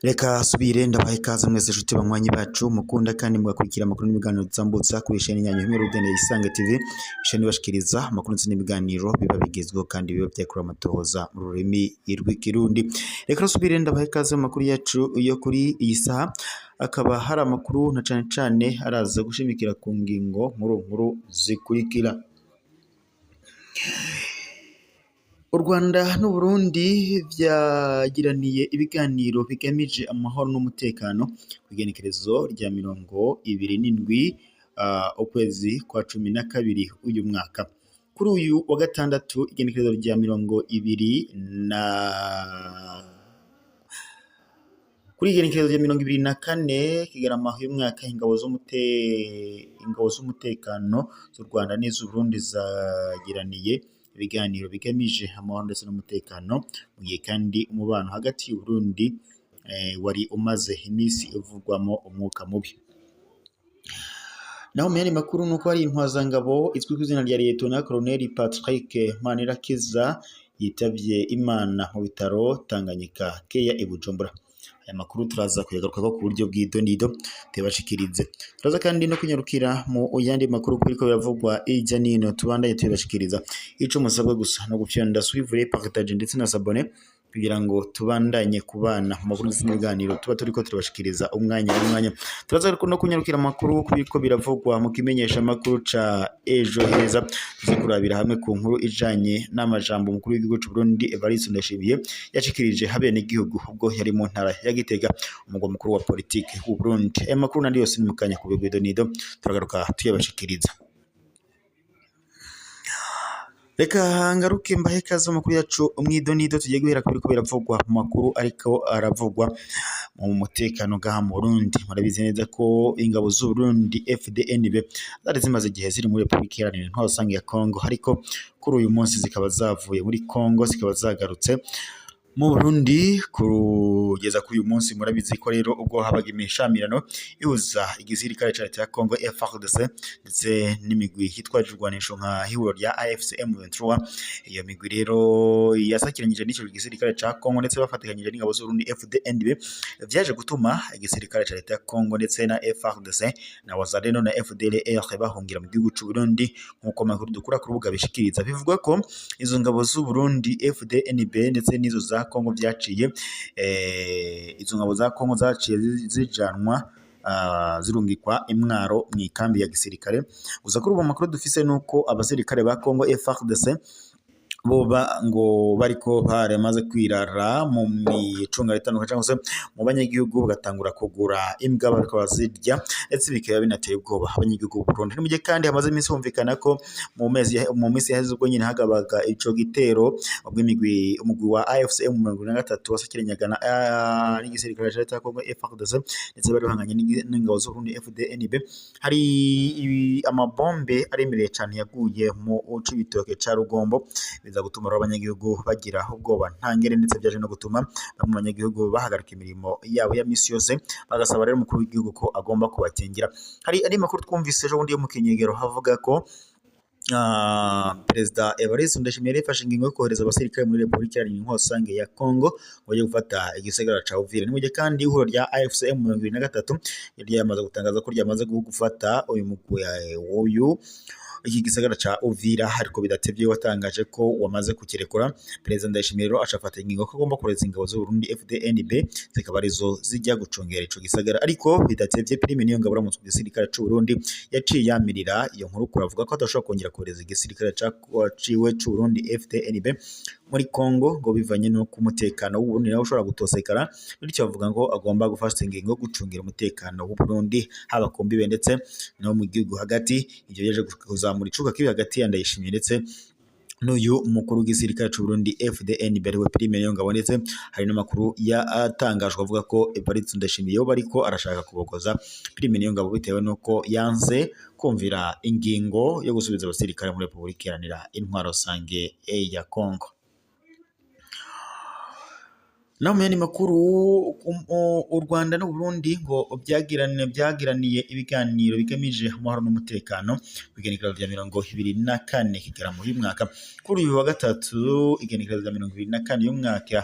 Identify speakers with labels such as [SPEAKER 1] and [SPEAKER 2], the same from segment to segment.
[SPEAKER 1] Reka subire ndabaha ikaze mwese nshuti banywanyi bacu mukunda kandi mugakurikira amakuru n'ibiganiro dutambutsa kuri isheni yanyu imwe rudende Isange TV, isheni ibashikiriza amakuru ndetse n'ibiganiro biba bigezweho kandi biba vyakorewe amatohoza mu rurimi rw'ikirundi. Reka subire ndabaha ikaze mu makuru yacu yo kuri iyi saha, akaba hari amakuru na cane cane araza gushimikira ku ngingo nkuru nkuru zikurikira. U Rwanda n'Uburundi vyagiraniye ibiganiro bigamije amahoro n'umutekano kw'igenekerezo rya 27 ukwezi kwa 12 uyu mwaka. Kuri uyu wa gatandatu igenekerezo rya mirongo ibiri na kuri igenekerezo rya 24 Kigarama uyu mwaka, ingabo z'umutekano z'u Rwanda n'iz'Uburundi zagiraniye ibiganiro bigamije amahoro ndetse n'umutekano, mu gihe kandi umubano hagati y'Uburundi wari umaze iminsi uvugwamo umwuka mubi. Naho mu yandi makuru nuko hari intwazangabo izwi ku izina rya Liyetona Koloneli Patrick Manirakiza yitavye Imana mu bitaro Tanganyika Keya i Bujumbura. Aya makuru turaza kuyagarukako ku buryo bw'idonido tuyabashikirize. Turaza kandi no kunyarukira mu yandi makuru kuriko biravugwa hirya nino tubandanye tuyabashikiriza. Ico musabwa gusa no gufyonda suivre, partage ndetse na s'abonner kugira ngo tubandanye kubana mu makuru ndetse n'ibiganiro tuba turiko turabashikiriza umwanya n'umwanya. Turaza no kunyarukira amakuru kubiriko biravugwa mu kimenyesha makuru ca Ejo Heza, tuze kurabira hamwe ku nkuru ijanye n'amajambo umukuru w'igihugu c'u Burundi Evariste Ndayishimiye yashikirije abenegihugu ubwo yari mu ntara ya Gitega, umugwa mukuru wa politike w'u Burundi. Aya makuru n'andi yose ni mu kanya ku bigwidonido turagaruka tuyabashikiriza. Reka ngaruke mbahe ikaze mu makuru yacu mw'idonido, tugiye guhera ku biriko biravugwa mu makuru ariko aravugwa mu mutekano ngaha mu Burundi. Murabizi neza ko ingabo z'u Burundi FDNB zari zimaze igihe ziri muri Republika Iharanira Intwaro Rusange ya Congo, ariko kuri uyu munsi zikaba zavuye muri Congo zikaba zagarutse mu Burundi kugeza kuri uyu munsi. Murabizi ko rero ubwo habaga imishamirano ihuza igisirikare ca leta ya Congo FARDC ndetse n'imigwi yitwaje urwanisho nka ihuriro rya AFC M23, iyo migwi rero yasakiranyije n'ico gisirikare ca Congo ndetse bafatikanyije n'ingabo z'Uburundi FDNB, vyaje gutuma igisirikare ca leta ya Congo ndetse na FARDC na Wazalendo na FDLR bahungira mu gihugu c'u Burundi, nk'uko amakuru dukura ku rubuga bishikiriza. Bivugwa ko izo ngabo z'u Burundi FDNB ndetse n'izo za Congo vyaciye izo ngabo za Congo zaciye zijanwa zirungikwa imwaro mw'ikambi ya gisirikare. Gusa kuri ubu amakuru dufise nuko abasirikare ba Congo FARDC boba ngo bariko baramaze kwirara mu micunga itandukanye cyangwa se mu banyagihugu, bagatangura kugura imbwa bariko bazirya, ndetse bikaba binateye ubwoba abanyagihugu b'u Burundi. Ni mu gihe kandi hamaze iminsi humvikana ko mu mezi mu minsi yaheze ubwo nyine hagabaga ico gitero, ubwo imigwi umugwi wa AFC M23 wasakiranyaga na n'igisirikare ca leta ya Congo FARDC ndetse bari bahanganye n'ingabo z'u Burundi FDNB, hari amabombe aremereye cane yaguye mu Cibitoke ca Rugombo, biza gutuma rero abanyagihugu bagira ubwoba ntangere, ndetse byaje no gutuma bamwe mu banyagihugu bahagarika imirimo yabo ya misi yose, bagasaba rero umukuru w'igihugu ko agomba kubakingira. Hari andi makuru twumvise ejo bundi yo mu Kinyegero havuga ko Perezida Evariste Ndayishimiye yari yafashe ingingo yo kohereza abasirikare muri Republika Iharanira Intwaro Rusange ya Congo ngo bajye gufata igisagara ca Uvira. Ni mu gihe kandi ihuriro rya AFC M23 ryamaze gutangaza ko ryamaze gufata uyu mugwi uyu iki gisagara ca Uvira, ariko bidatevye watangaje ko wamaze kukirekura. Perezida Ndayishimiye rero acafata ingingo ko agomba kohereza ingabo z'u Burundi FDNB zikaba arizo zijya gucungera ico gisagara, ariko bidatevye Prime Niyongabo uramutswe igisirikare c'u Burundi yaciye yamirira iyo nkuru, kuravuga ko adashobora kongera kohereza igisirikare ciwe c'u Burundi FDNB muri Congo ngo bivanye n'uko umutekano w'u Burundi nawo ushobora gutosekara, bityo bavuga ngo agomba gufata ingingo yo gucungira umutekano w'u Burundi haba ku mbibe ndetse no mu gihugu hagati. Ivyo byaje kuzamura icuka kibi hagati ya Ndayishimiye ndetse n'uyu mukuru w'igisirikare c'u Burundi FDNB ariwe Prime Niyongabo, ndetse hari n'amakuru yatangajwe avuga ko Evariste Ndayishimiye yoba ariko arashaka kubogoza Prime Niyongabo bitewe n'uko yanze kumvira ingingo yo gusubiza abasirikare muri Republika Iharanira Intwaro Rusange ya Congo. Naho mu yandi makuru, u Rwanda n'u Burundi ngo byagiraniye ibiganiro bigamije amahoro n'umutekano kw'igenekerezo rya 24 Kigarama uyu mwaka. Kuri uyu wa gatatu, igenekerezo rya 24 y'umwaka,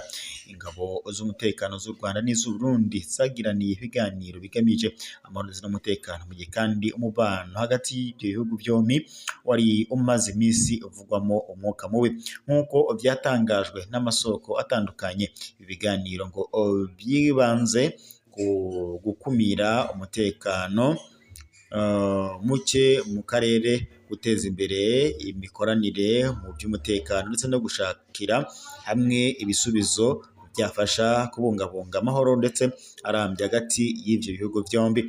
[SPEAKER 1] ingabo z'umutekano z'u Rwanda n'iz'u Burundi zagiraniye ibiganiro bigamije amahoro ndetse n'umutekano, mu gihe kandi umubano hagati y'ibyo bihugu byombi wari umaze iminsi uvugwamo umwuka mubi, nk'uko byatangajwe n'amasoko atandukanye. Ibi biganiro ngo byibanze ku gukumira umutekano muke mu karere, guteza imbere imikoranire mu by'umutekano ndetse no gushakira hamwe ibisubizo byafasha kubungabunga amahoro ndetse arambye hagati y'ibyo bihugu byombi.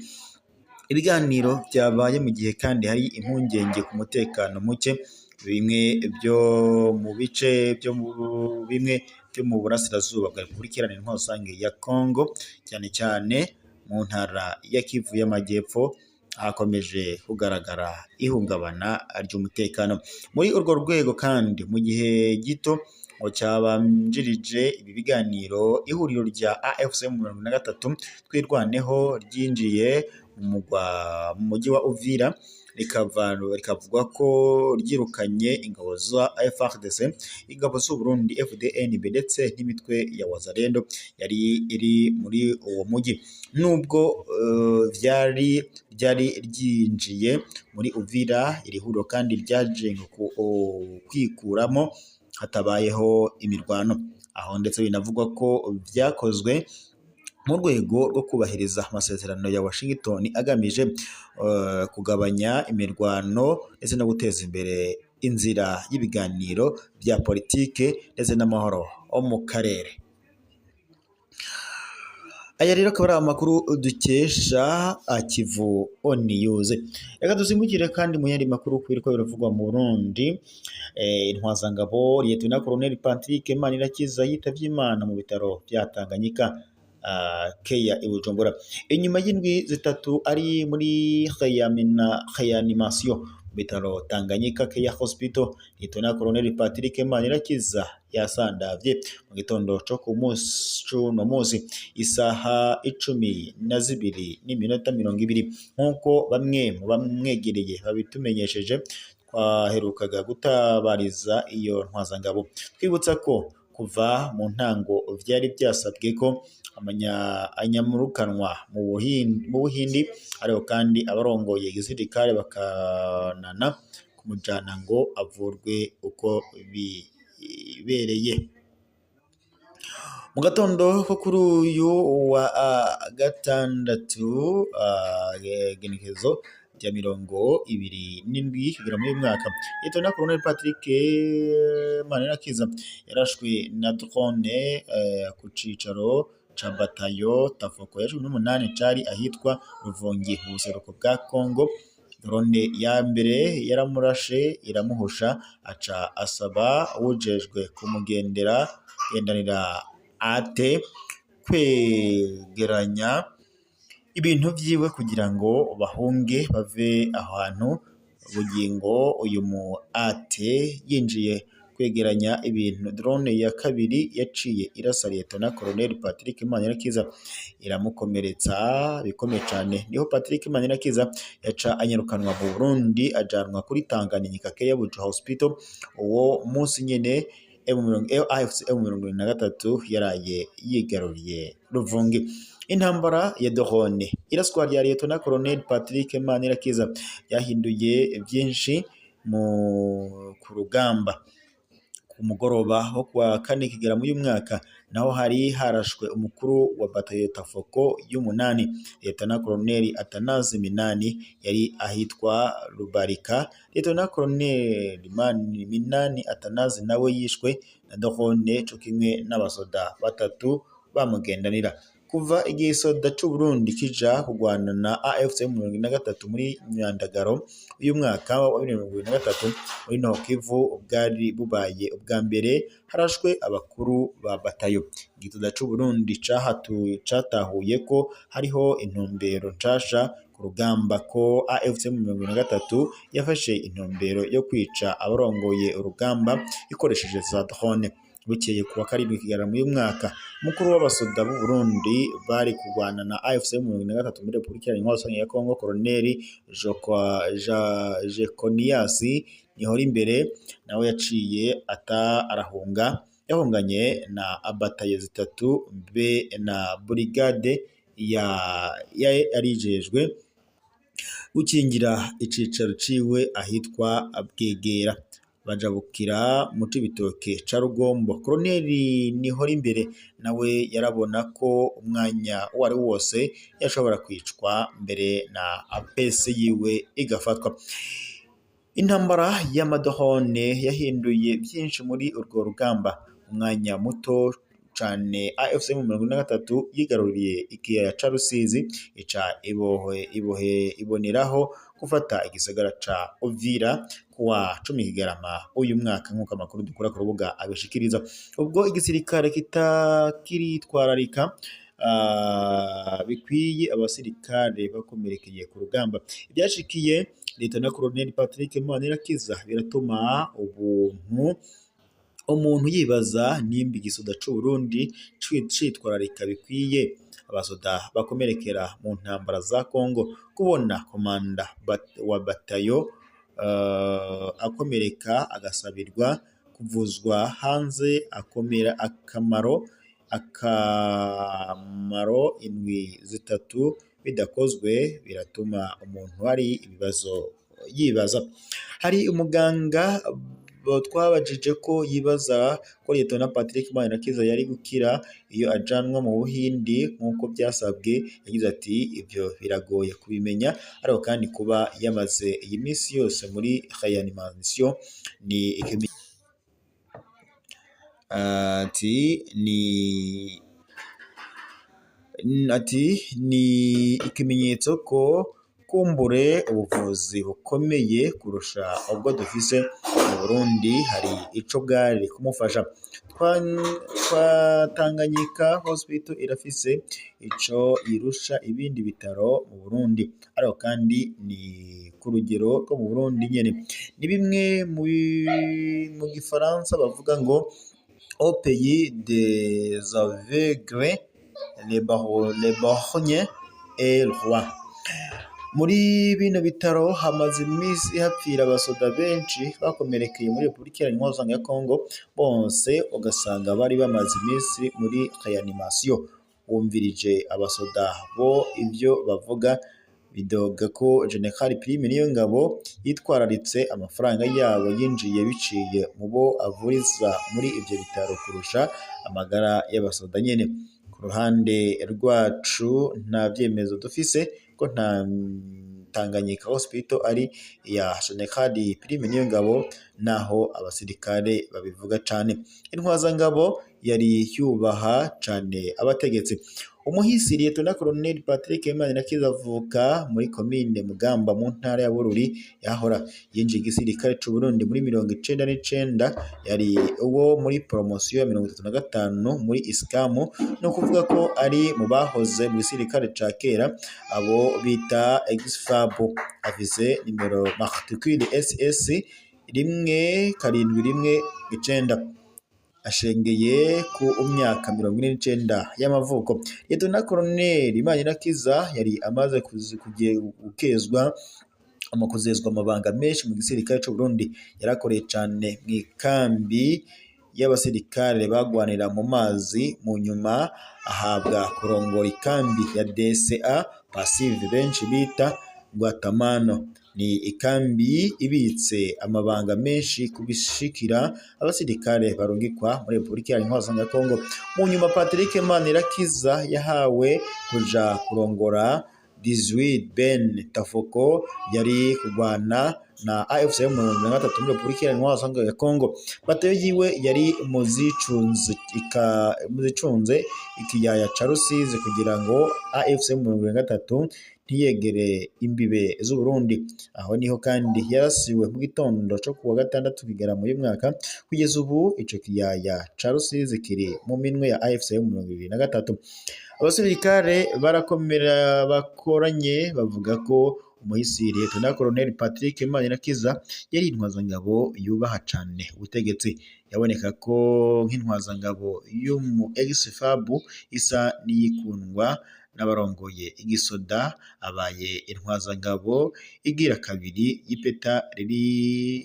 [SPEAKER 1] Ibiganiro byabaye mu gihe kandi hari impungenge ku mutekano muke bimwe byo mu bice byo mu bimwe byo mu burasirazuba bwa Repubulika Iharanira Intwaro Rusange ya Congo, cyane cyane mu ntara ya Kivu y'Amajyepfo, hakomeje kugaragara ihungabana ry'umutekano. Muri urwo rwego kandi, mu gihe gito ngo cyabanjirije ibi biganiro, ihuriro rya AFC 43 Twirwaneho ryinjiye mu mujyi wa Uvira, rikavugwa ko ryirukanye ingabo za FARDC, ingabo z'u Burundi FDNB ndetse n'imitwe ya Wazalendo yari iri muri uwo mujyi. Nubwo ryari ryinjiye muri Uvira, iri huriro kandi ryaje kwikuramo hatabayeho imirwano, aho ndetse binavugwa ko byakozwe mu rwego rwo kubahiriza amasezerano ya Washington agamije kugabanya imirwano ndetse no guteza imbere inzira y'ibiganiro bya politike ndetse n'amahoro mu karere. Aya rero akaba ari amakuru dukesha Kivu News. Reka dusimbukire kandi mu yandi makuru ku biriko biravugwa mu Burundi. Intwazangabo Lieutenant Colonel Patrick Manirakiza yitavye Imana mu bitaro bya Tanganyika Keya i Bujumbura, inyuma y'indwi 3 ari muri reanimation mu bitaro Tanganyika Care Hospital. Lieutenant Colonel Patrick Manirakiza yasandavye mu gitondo co ku munsi c'uno munsi isaha 12:20, nk'uko bamwe mu bamwegereye babitumenyesheje. Twaherukaga gutabariza iyo ntwazangabo, twibutsa ko kuva mu ntango vyari byasabwe ko anyamurukanwa mu Buhindi, ariko kandi abarongoye igisirikare bakanana kumujana ngo avurwe uko bibereye. Mu gatondo ko kuri uyu wa gatandatu, genekerezo rya 27 kugera muri uyu mwaka, Lieutenant Colonel Patrick Manirakiza yarashwe na drone ku cicaro ca batayo Tafoko ya 18 cari ahitwa Ruvungi mu buseruko bwa Congo. Drone ya mbere yaramurashe iramuhusha, aca asaba uwujejwe kumugendera gendanira ate kwegeranya ibintu vyiwe kugira ngo bahunge bave aho hantu. Bugingo uyu mu ate yinjiye kwegeranya ibintu, drone ya kabiri yaciye irasa Lieutenant Colonel Patrick Manirakiza iramukomeretsa bikomeye cane. Niho Patrick Manirakiza yaca anyarukanwa mu Burundi, ajanwa kuri Tanganyika Care Buju Hospital. Uwo munsi nyene AFC M73 yaraye yigaruriye Ruvungi. Intambara ya drone, iraswa rya Lieutenant Colonel Patrick Manirakiza yahinduye byinshi ku rugamba. Ku mugoroba wo kuwa kane Kigarama uyu mwaka, naho hari harashwe umukuru wa batayo Tafoko y'umunani, Lieutenant Colonel Atanazi Minani, yari ahitwa Rubarika. Lieutenant Colonel Minani Atanazi nawe yishwe na drone co kimwe n'abasoda 3 bamugendanira. Kuva igihe isoda c'u Burundi kija kugwana na AFC 73 muri Nyandagaro uyu mwaka wa 2023 muri Nord Kivu, bwari bubaye ubwa mbere harashwe abakuru ba batayo. Igitoda c'u Burundi catahuye ko hariho intumbero nshasha ku rugamba, ko AFC 73 yafashe intumbero yo kwica abarongoye urugamba ikoresheje za drone. Bukeye kuwa 7 Kigarama uyu mwaka, umukuru w'abasoda b'u Burundi bari kurwana na AFC M23 muri Repubulika Iharanira Intwaro ya Kongo, Colonel Jeconias Nihorimbere, nawe yaciye ata arahunga, yahunganye na batayo zitatu be na brigade ya yarijejwe gukingira icicaro ciwe ahitwa Bwegera, bajabukira mu Cibitoke ca Rugombo. Colonel Nihorimbere nawe yarabona ko umwanya uwo ari wose yashobora kwicwa mbere na APS yiwe igafatwa. Intambara y'amadrone yahinduye byinshi muri urwo rugamba. Umwanya muto cane AFC M23 yigaruriye ikiyaya ca Rusizi, ica ibohe ibohe iboneraho gufata igisagara ca Uvira kuwa 10 Kigarama uyu mwaka, nk'uko amakuru dukura ku rubuga abishikiriza. Ubwo igisirikare kitakiritwararika bikwiye abasirikare bakomerekeye ku rugamba. Ibyashikiye Lieutenant Colonel Patrick Manirakiza biratuma ubuntu umuntu yibaza nimba igisoda c'u Burundi citwararika bikwiye abasoda bakomerekera mu ntambara za Kongo. Kubona komanda wa batayo akomereka agasabirwa kuvuzwa hanze akomera akamaro indwi 3 bidakozwe biratuma umuntu hari ibibazo yibaza. Hari umuganga twabajije ko yibaza ko Lieutenant Patrick Manirakiza yari gukira iyo ajanwa mu Buhindi nk'uko byasabwe. Yagize ati ibyo biragoye kubimenya, ariko kandi kuba yamaze iyi minsi yose muri reanimation ni ati ni ikimenyetso ko kumbure ubuvuzi bukomeye kurusha ubwo dufise mu Burundi hari ico bwari kumufasha. Twa Tanganyika Hospital irafise ico irusha ibindi bitaro mu Burundi, ariko kandi ni ku rugero rwo mu Burundi nyene. Ni bimwe mu gifaransa bavuga ngo au pays des aveugles le borgne est roi. Muri bino bitaro hamaze iminsi hapfira abasoda benshi bakomerekeye muri Repubulika Iharanira Intwaro ya Kongo, bose ugasanga bari bamaze iminsi muri reanimation. Wumvirije abasoda bo ivyo bavuga, bidoga ko General Prime Niyongabo yitwararitse amafaranga yabo yinjiye biciye mu bo avuriza muri ivyo bitaro kurusha amagara y'abasoda nyene. Ku ruhande rwacu nta vyemezo dufise ko nta Tanganyika Hospital ari iya General Prime Niyongabo, naho abasirikare babivuga cane. Intwazangabo yari yubaha cane abategetsi. Umuhisi Lieutenant Colonel Patrick Manirakiza avuka muri komine Mugamba mu ntara ya Bururi. Yahora yinjiye igisirikare c'u Burundi muri 99, yari uwo muri promotion ya 35 muri Iskamu, no kuvuga ko ari mu bahoze mu gisirikare ca kera, abo bita ex-FAB. Afise nimero matricule SS 1719, ashengeye ku myaka 49 y'amavuko. Lieutenant Colonel Manirakiza yari amaze gukezwa kuzezwa amabanga menshi mu gisirikare c'u Burundi. Yarakoreye cane mw'ikambi y'abasirikare bagwanira mu mazi, mu nyuma ahabwa kurongora ikambi ya DCA Passive benshi bita Guantanamo. Ni ikambi ibitse amabanga menshi kubishikira abasirikare barungikwa muri Repubulika Iharanira Intwaro ya Kongo. Mu nyuma Patrick Manirakiza yahawe kuja kurongora 18 Ben Tafoko yari kurwana na AFC M23 muri Repubulika Iharanira Intwaro ya Kongo. Batayo yiwe yari muzicunze ikiyaya ca Rusizi kugira ngo AFC M23 ntiyegere imbibe z'Uburundi. Aho niho kandi yarasiwe mu gitondo co kuwa gatandatu Kigarama uyu mwaka. Kugeza ubu ico kiyaya ca Rusizi kiri mu minwe ya AFC M23. Abasirikare barakomera bakoranye bavuga ko Umuhisi Lieutenant Colonel Patrick Manirakiza yari intwazangabo yubaha cane ubutegetsi, yaboneka ko nk'intwazangabo y'umu ex-FAB isa n'iyikundwa n'abarongoye igisoda, abaye intwazangabo igira kabiri y'ipeta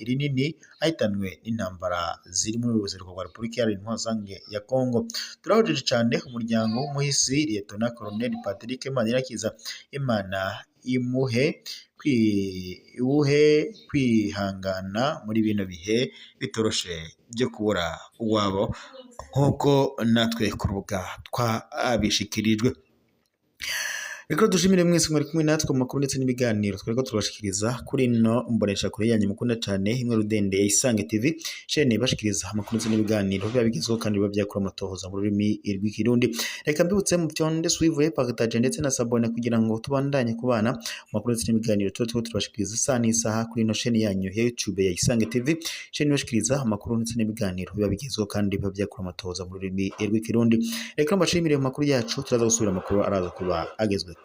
[SPEAKER 1] rinini ahitanwe n'intambara ziri muri ubuseruko bwa Repubulika Iharanira Intwazange ya Kongo. Turahojeje cane umuryango w'umuhisi Lieutenant Colonel Patrick Manirakiza, Imana imuhe iwuhe kwihangana muri bino bihe bitoroshe byo kubura uwabo, nk'uko natwe ku rubuga twabishikirijwe. Reka dushimire mwese mwari kumwe natwe mu makuru ndetse n'ibiganiro twariko turabashikiriza kuri ino mboneshakure yanyu mukunda cane imwe rudende ya Isange TV, chaîne ibashikiriza amakuru ndetse n'ibiganiro biba bigezweho kandi biba vyakura amatohoza mu rurimi rw'Ikirundi. Reka mbibutse mufyonde suivre, partage ndetse na s'abonner kugira ngo tubandanye kubana mu makuru ndetse n'ibiganiro tuba turiko turabashikiriza isaha n'isaha kuri ino chaîne yanyu ya YouTube ya Isange TV, chaîne ibashikiriza amakuru ndetse n'ibiganiro biba bigezweho kandi biba vyakura amatohoza mu rurimi rw'Ikirundi. Reka mbashimire mu makuru yacu, turaza gusubira amakuru araza kuba agezweko.